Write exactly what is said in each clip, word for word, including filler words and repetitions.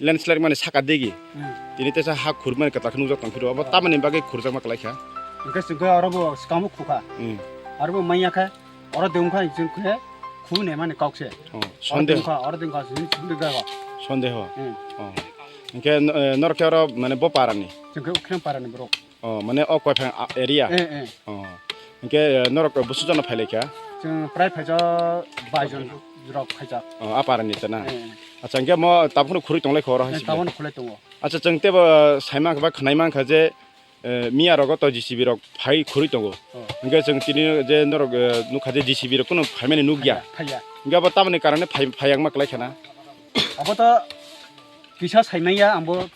Landslide mani saka digi. Hmm. Tini tesa ha khurmani kwtal khe nukjak tong phiro. Abo tamani bagwi khurjakma kwlai kha. Hwnkhe chwng khe oro bo swkang bo khukha. Hmm. Aro bo manya khe oro de wngkha chwng khe khu ne mani kok se. Oh, oro de sondeho. Wngkha, oro de wngkha chwng chwng de jago. Sondeho. Hmm. Oh. Hwnkhe no-, eh, norok khe oro mane bo parani? Chwng khe Ukhirang parani borok. Oh, mane o Koiphang a-, area? Eh, eh. Oh. Hwnkhe, eh, norok bwswk jona phailaikha? Chwng prai phaijak baijon rok phaijak. Oh, a parani tana? Eh, eh. Acha, hwnkhe mo tabukno khurui tonglaikha oro hai sibui? Eh, tabukno khurui tongo. Acha, chwng teibo, eh, saimang kha ba khwnai mankha je, eh, miya rogo to J C B rok phai khurui tongo. Oh. Hwnkhe chwng tini je norok, eh, nukha je J C B rok kuno phaimani nukya. Phaiya, phaiya. Hwnkhe abo tamoni karone phai-, phaiya wngma kwlai khana? Abo to kisa saimanya, ang bo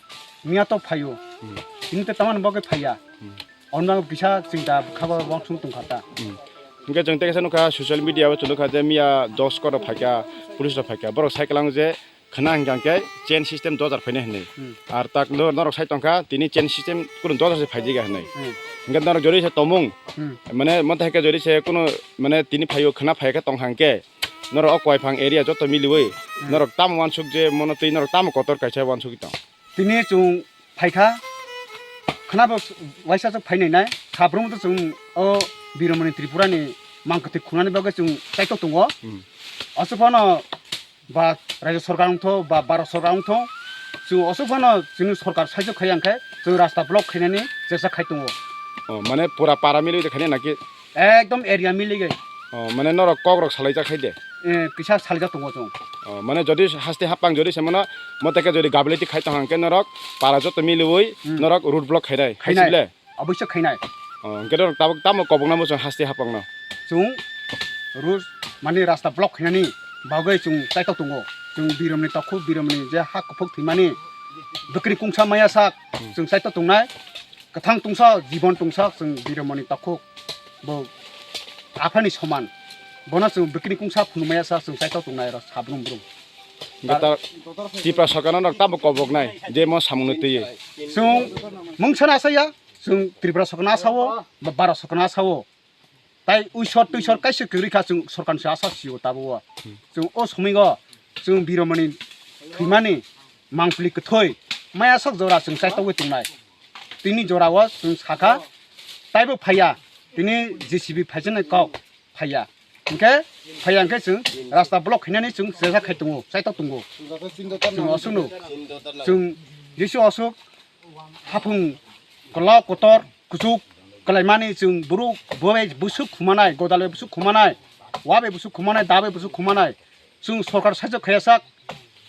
miya to phaio. Hmm. Tini to tamani bagwi phaiya. Hmm. Ono kisa chwng da bwkha bo uansuk tongkha ta. Hmm. Hwnkhe chwng tei kaisa nukha social media o chwng nukha je miya dos koro phaikha, police rok phaikha. Borok sai kwlang je khwna hwnkha hwnkhe chain system dojar phainai hwnwi. Hmm. Ar tak no-, norok sai tongkha tini chain system kunu dojar se phaijak ya hwnwi. Hmm. Hwnkhe norok jori se tomung. Hmm. Mane monta hai khe jori se kunu mane tini phaio khwna phaikhe tongkha hwnkhe norok o Koiphang area joto miliwi, hmm, norok tamo uansuk je mono twi norok tamo kotor kaisa uansugwi tong. Tini chwng phaikha, khwnabo waisa chwng phainai nai, sabrumto chwng o Biromani Tripurani mang kwthwi khunani bagwi chwng kaitok tongo. Hmm. Aswk phano ba Rajya Sarkar wngthok, ba Bharat Sarkar wngthok, chwng aswk phano chini sarkar sahajyo khaiya hwnkhe chwng rasta block khainani chesta khai tongo. Oh, mane pura para milwi de khainai naki? Ekdom area miligwi. Oh, mane norok kokrok salaijak hai de? Eh, kisa salijak tongo chwng. Oh, mane jodi haste hapang jodi se mano, mote khe jodi gabiliti khai tong hang khe norok para joto miliwi, hmm, norok road block khainai, khainai. Khaisi bile? Oboisya khainai. Oh, hwnkhe norok tabuk tamo kobokna muchung haste hapangno? Chwng road mane rasta block khainani bagwi chwng kaitok tongo. Chwng Biromani takhuk, Biromani je ha kuphuk thwimani bwkrwi kungsa maya sak, hmm, chwng kaitok tongnai. Kwthang tongsa, jibon tongsa, chwng Biromani takhuk. Bo aphani soman. Bono chwng bwkrwi kungsa phunukmaya sa, chwng kaitok tongnai oro sabrum brum. Hwnkhe ta Tripura Sarkarno norok tamo koboknai, je mo samungno twiwi? Chwng mungsa na saya, chwng Tripura Sarkarno asao, ba Bharat Sarkarno asao. Tai uisor tuisor kaisa kwrwi kha, chwng sorkarni se asa sio tabuk o. Hmm. Chwng o somoingo chwng Biromani thwimani mangpili kwthwi maya sok jora chwng chaitogwi tongnai. Tini jora o chwng sakha taibo phaiya, tini J C B phaijaknai kok phaiya. Hinkhe phaiya hinkhe chwng rasta block khainani chwng chesa khai tongo, chaitok tongo. Chwng aswkno chwng Jisu aswk haphung kwlao kotor kuchuk kwlaimani chwng borok bo bai bwswk khumanai, godal bai bwswk khumanai, wa bai bwswk khumanai, da bai bwswk khumanai, chwng sorkar sahajyo khaiya sak,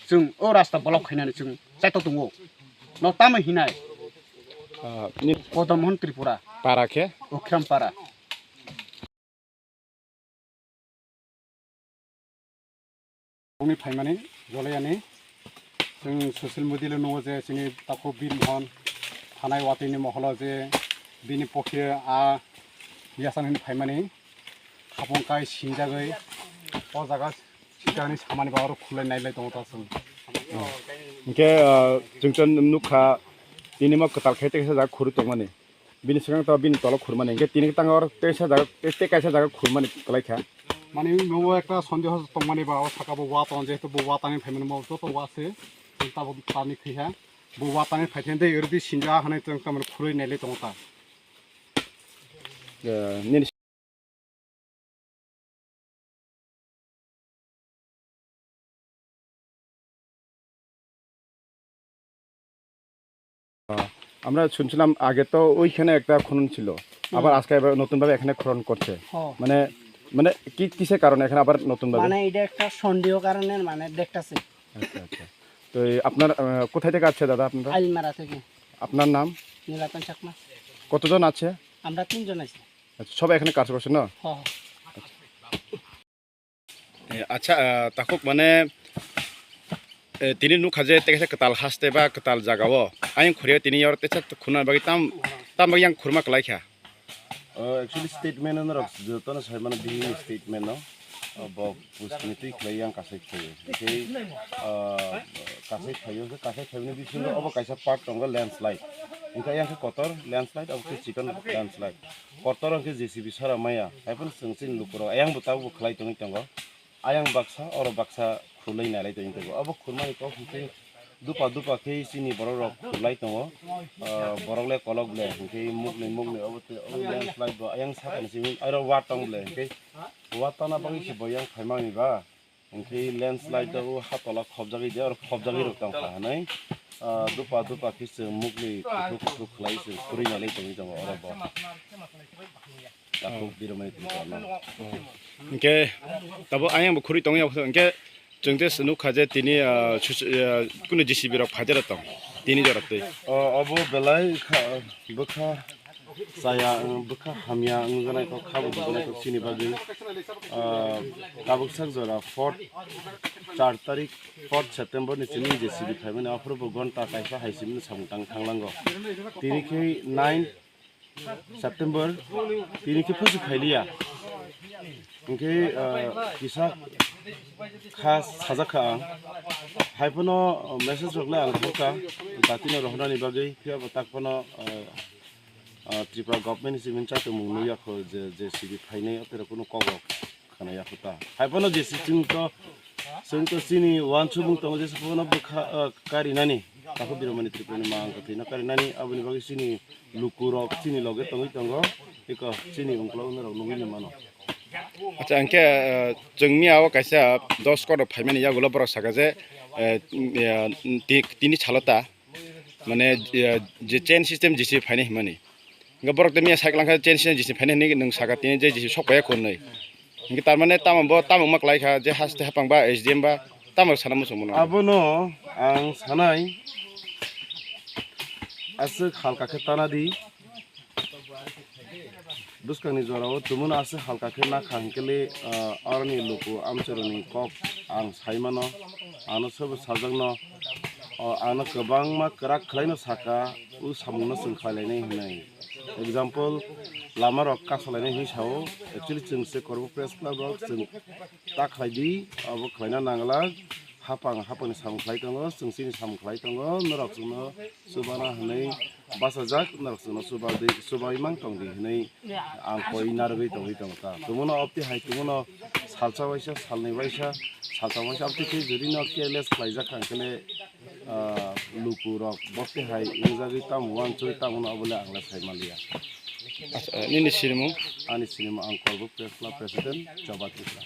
chwng o rasta block khainani chwng chaitok tongo. No tamo hinai? Ah, ni Kodom Mohon Tripura. Para khe? Ukhram para. Boni phaimani joleyani chwng social media le nugo je chini takhuk Bir Mohon thanai watwi ni moholo je bini pokhe a yasan hwnwi phaimani hapung kai sinjagwi o jaga sikani samani ba oro khulai nailai tongo ta chwng. Hinkhe, ah, chwng chwng nukha tini mo kwtal khai tei kaisa jaga khurwi tongmani. Bini swkang to bini tolo khurmani, hinkhe tini tang oro teisa jaga, tei kaisa jaga khurmani kwlai kha. Mani nogo ekta sondeho tongmani ba, o saka bo wa tong, jehetu bo wa tangwi phaimani, mo joto wa se, tabuk tani khe ha, bo wa tangwi phai khe tei rwdi sinja hanai tong tamani khurui nailai tongo ta. Eh, nini আমরা শুনছিলাম আগে তো ওইখানে একটা খনন ছিল, আবার হুম। আজকে আবার নতুনভাবে এখানে খনন করছে। হ্যাঁ। মানে, মানে কি, কিসের কারণে এখানে আবার নতুনভাবে? মানে এটা একটা সন্দেহ কারণে মানে দেখতাছে। আচ্ছা, আচ্ছা। তো এই আপনার, আহ, কোথায় থেকে আসছে দাদা আপনারা? আইলমারা থেকে। আপনার নাম? নীলাতন চাকমা। কতজন আছে? আমরা তিনজন আছি। আচ্ছা, সবাই এখানে কাজ করছে না? হ্যাঁ, হ্যাঁ। আচ্ছা। Eh, acha, ah, takhuk mane, eh, tini nukha je tei kaisa kwtal haste ba kwtal jaga o ayang khurya tini oro teisa khuna bagwi tam, tam bagwi yang khurma kwlai kha. Oh, actually statement no rok jotono sai mano bihini statement no. Oh, bo puskini twi khlai yang kasai khlai. Tei, ah, kasai khlai, kasai khlai ni bisingo obo kaisa part tongo landslide. Hinkhe yang khe kotor landslide, obo khe chikon landslide. Kotor hwnkhe J C B sara maya, haiphano chwng chini lukurok ayang bo tabukbo khlai tongwi tongo. Ayang baksa, oro baksa khulwi nailai tongwi tongo. Abo khurmani kok hwnkhe Dupa dupa khe chini borok rok khulai tongo. Ah, borok le kolok ble, hwnkhe mukni mukni obo te, obo landslide bo ayang sakani simi, aro wa tong ble, hwnkhe wa tana bagwi se bo yang phaimani ba, hwnkhe landslide o ha tola khobjagwi de, oro khobjagwi rok tong kha hwnwi. Ah, dupa dupa khe chwng mukni kuthuk kuthuk khlai chwng khurui nalai tongwi tongo oro bo. Takhuk biromani tongwi tongo. Hwnkhe tabo ayang bo khurui tongwi, hwnkhe Chwng tei se nukha je tini, ah, sus-, ah, kunu J C B rok phaidera tong tini jora twi. O, obo belai kha, bwkha chaya, bwkha hamya wngjanai kok, kha bo dujanai kok chini bagwi. Ah, tabuk sak jora fourth, char tarik, fourth September ni chini J C B phaimani, aphuru bo gonta kaisa hai simi samung tang thanglango. Tini khe nine September tini khe pusi phailiya. Hwnkhe, ah, kisa kha sajak kha ang. Hai phano, ah, message rok le ang rwkha, jatino rohornani bagwi, phiya bo tak phano, ah, ah, Tripura government ni simi chaitongmung nukya kho je, J C B phainai, o tei rok kunu kok rok khana ya kho ta. Hai phano J C B chwng to, chwng to chini uansukmung tongo, J C B phano bwkha, ah, karinani, takhuk biromani Tripura ni mang kwthwino karinani, aboni bagwi chini luku rok chini loge tongwi tongo, eko chini ungkulok norok nugwi mano. Acha, hwnkhe, eh, chwngni abo kaisa dos kotor phaimani yagulo borok saka je, eh, eh, ti-, tini salo ta, mane, eh, je chain system J C B phainai hwnmani. Hwnkhe borok tei miya cycle wngkha chain system J C B phainai hwnwi nwng saka tini je J C B sok paiya kho hwnwi. Hwnkhe tarmane tamo bo tamo wngma kwlai kha je haste hapang ba S D M ba tamo sana muchung mano. Abono ang sanai aswk halka khe tana di. Bwskangni jorao tumung aswk halka khe nakha hwnkhe le, ah, aroni luku amchairokni kok ang sai mano, ano sobo sajakno, o, ano kwbangma kwrak khwlaino saka, o samungno chwng khlai lainai hwnwi. Example, lama rok kasalainai hwnwi sao, actually chwng se Korbo Press Club rok chwng ta khlai di, abo khlaina nangla, hapang, hapangni samung khlai tongo, chwng chini samung khlai tongo, norok chwngno chubana hwnwi bachajak, norok chwngno chubadi, chubai mang tong di hwnwi ang koi narwgwi tongwi tongo ta. Tumuno opti hai tumuno salsa waisa, salnwi waisa, salsa waisa opti khe jodi no careless khlaijak kha hwnkhe le, ah, luku rok bopti hai wngjagwi tamo uansugwi tamo no obo le ang le sai manliya. Acha, nini sinimung? Ani sinimung ang Korbo Press Club President, Choba Tripura.